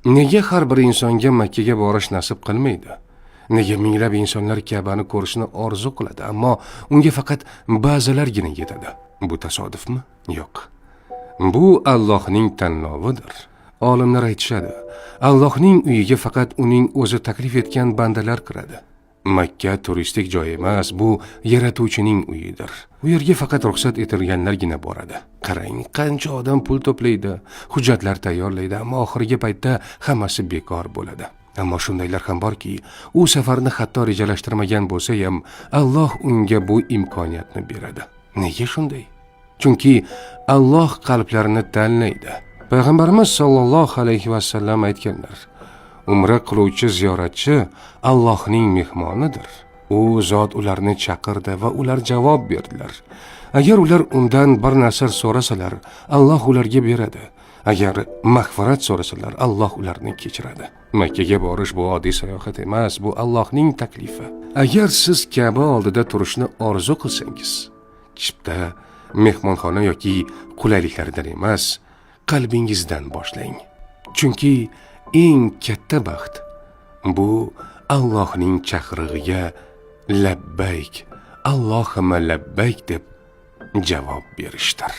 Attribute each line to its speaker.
Speaker 1: Nega har bir insonga Makkaga borish nasib qilmaydi? Nega minglab insonlar Ka'bani ko'rishni orzu qiladi, ammo unga faqat ba'zilargina yetadi? Bu tasodifmi? Yo'q. Bu Allohning tanlovidir. Olimlar aytishadi, Allohning uyiga faqat uning o'zi taklif etgan bandalar kiradi. Makka turistik joy emas, bu yaratuvchining uyidir. U yerga faqat ruxsat etilganlargina boradi. Qarang, qancha odam pul to'playdi, hujjatlar tayyorlaydi, ammo oxirgi paytda hammasi bekor bo'ladi. Ammo shundaylar ham borki, u safarni hatto rejalashtirmagan bo'lsa ham, Alloh unga bu imkoniyatni beradi. Nega shunday? Chunki Alloh qalblarni tanlaydi. Payg'ambarimiz sollallohu alayhi vasallam aytganlar: Umra qiluvchi ziyoratchi Allohning mehmonidir. U zot ularni chaqirdi va ular javob berdilar. Agar ular undan bir narsa so'rasalar, Alloh ularga beradi. Agar mag'firat so'rasalar, Alloh ularni kechiradi. Makkaga borish bu oddiy sayohat emas, bu Allohning taklifi. Agar siz Ka'ba oldida turishni orzu qilsangiz, chipta, mehmonxona yoki qulayliklardan emas, qalbingizdan boshlang. Chunki eng katta baxt bu Allohning chaqirig'iga labbayk, Allohimma labbayk deb javob berishdir.